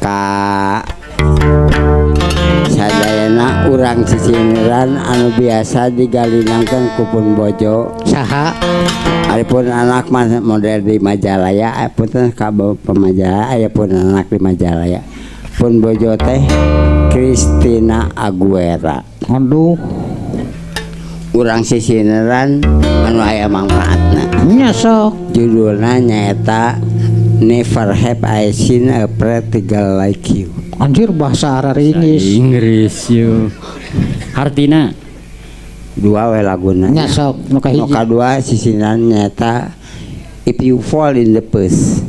Ka sadayana urang sisiniran anu biasa digalinangkeun ku pun bojo. Saha? Aripun anak mah model di Majalaya, punten ka Pemajalaya aya pun anak di Majalaya. Pun bojo teh Christina Aguilera. Aduh. Urang sisiniran anu aya mangfaatna. Nya sok. Judulna nyaeta Never Have I Seen a Pretty Girl Like You. Anjir bahasa Arab Inggris. Inggris yo. Hartina dua we laguna. Nya sok nu kahiji. Nu kadua sisinan nyaeta If You Fall in the Past,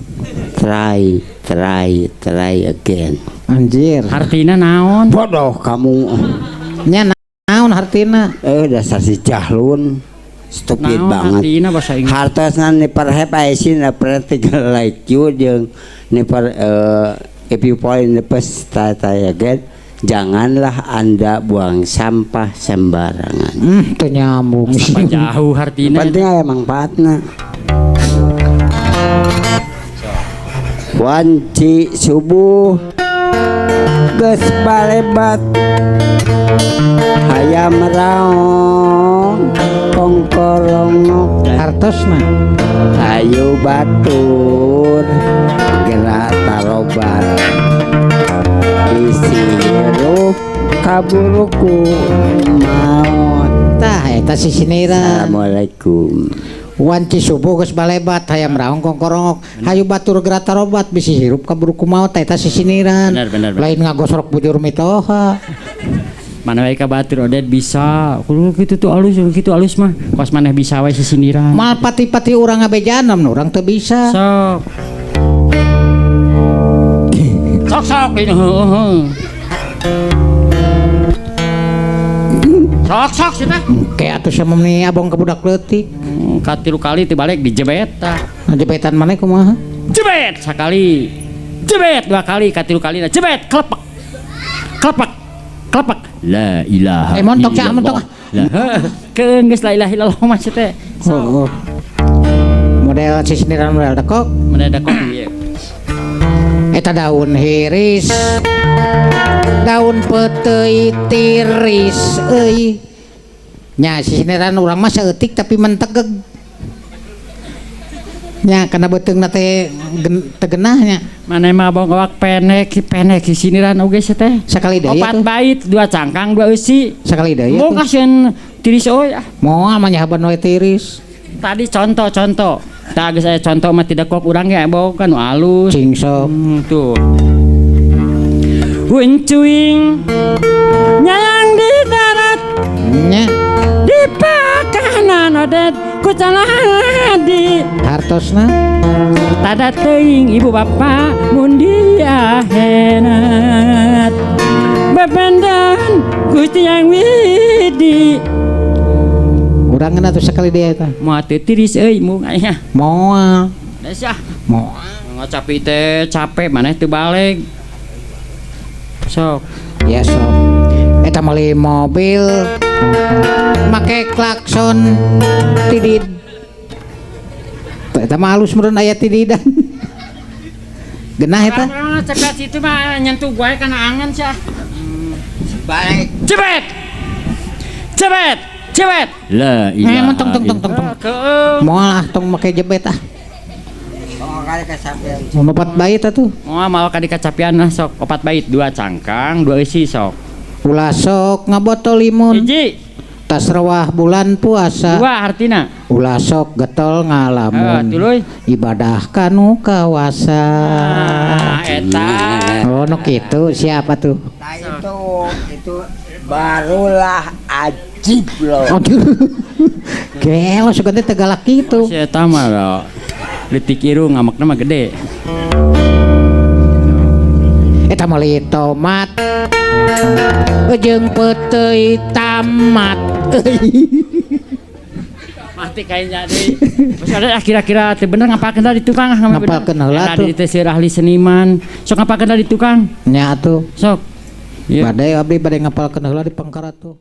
Try Try Try Again. Anjir. Hartina naon? Bodoh kamu. Nya naon hartina? Dasar si jahlun. Stupid naon banget. Hartina bahasa Inggris. Hartosna Never Have I Seen a Pretty Girl Like You jeung never if you fall in the past, try, try again. Janganlah Anda buang sampah sembarangan. Teu nyambung. Sampai jauh hartina. Penting aya mangfaatna. Wanci subuh geus balebat hayam raong kongkorongok Hartosna hayu batur gerak tarobat bisi hirup kaburuku maot. Tah eta sisiniran. Assalamualaikum. Wanci subuh geus balebat hayam raong kongkorongok hayu batur gerak tarobat bisi hirup kaburuku maot. Eta sisiniran. Bener, bener, bener. Lain ngagosrok bujur mitoha. Mana wae ka batur Oded bisa. Kudu kitu tuh alus, kitu alus mah. Kos maneh bisa wae sisindiran. Mal pati-pati urang ngabejanan urang teu bisa. Sok. Sok sok ini heueuh. Sok sok sih teh. Engke atuh sama meni abong ka budak leutik. Katilu kali teu balik dijebet tah. Jebetan maneh kumaha? Jebet sakali. Jebet dua kali, katilu kali jebet klepek. Klepek. Klepek. La ilaha montok cak, montok. Lah heuh, geus la ilaha illallah mah teh. Oh, oh. Model sisiniran model dekok. Model dekok ieu. Eta daun hiris. Daun peuteuy tiris euy. Nya sisiniran urang mah saeutik tapi mentegeg. Nya kana beuteungna teh tegenah nya. Maneh mah abong awak pendek, pendek sisiniran oge sih teh. Sakali deui opat bait, dua cangkang, dua eusi. Sakali deui. Moal kasieun tiris euy ah. Moal mah nyahaban we tiris. Tadi contoh-contoh. Tah geus aya contoh mah tidak kok urang ge abong kan nu alus. Cing sok. Tuh. Uncuing nyayang di darat. Nya. Di pakanan Oded ku caladi. Hartosna tada teuing ibu bapa mun di akhirat. Bebendan Gusti Yang Widi. Urang atuh sakali deui eta. Moal teu tiris euy mung aya. Moal. Geus ah. Moal. Ngocapi teh capek maneh teu balik. Sok. Ya sok. Eta meuli mobil make klakson tidid. Eta mah alus meureun aya tididan. Genah eta. Cekak situ mah nyentuh gue kana angan sia. Balik. Jebet. Jebet. Jebet. La ilaha. Tong tong tong tong tong. Moal ah tong make jebet ah. Kali kacapian. Opat bait atuh. Moal mau kali kacapian lah sok. Opat bait, dua cangkang, dua isi sok. Ulah sok ngabotol limun. Hiji. Tas rewah bulan puasa. Dua artina. Ulah sok getol ngalamun. Tuluy. Ibadah kanu kawasa. Nah, eta. Oh, nu kitu siapa tuh? Nah, itu barulah ajib loh. Aduh. Gelo sugan teh tegalak kitu. Si eta mah lo. Leutik irung ngamekna mah gede. Eta meuli tomat jeung peuteuy tamat. Mati kayaknya deui. Terus ada kira-kira teu bener ngapalkeun di tukang ngapalkeun heula tuh. Di teh seur ahli seniman. Sok ngapalkeun di tukang. Nya atuh. Sok. Bade abdi bade ngapalkeun heula di pangkara tuh.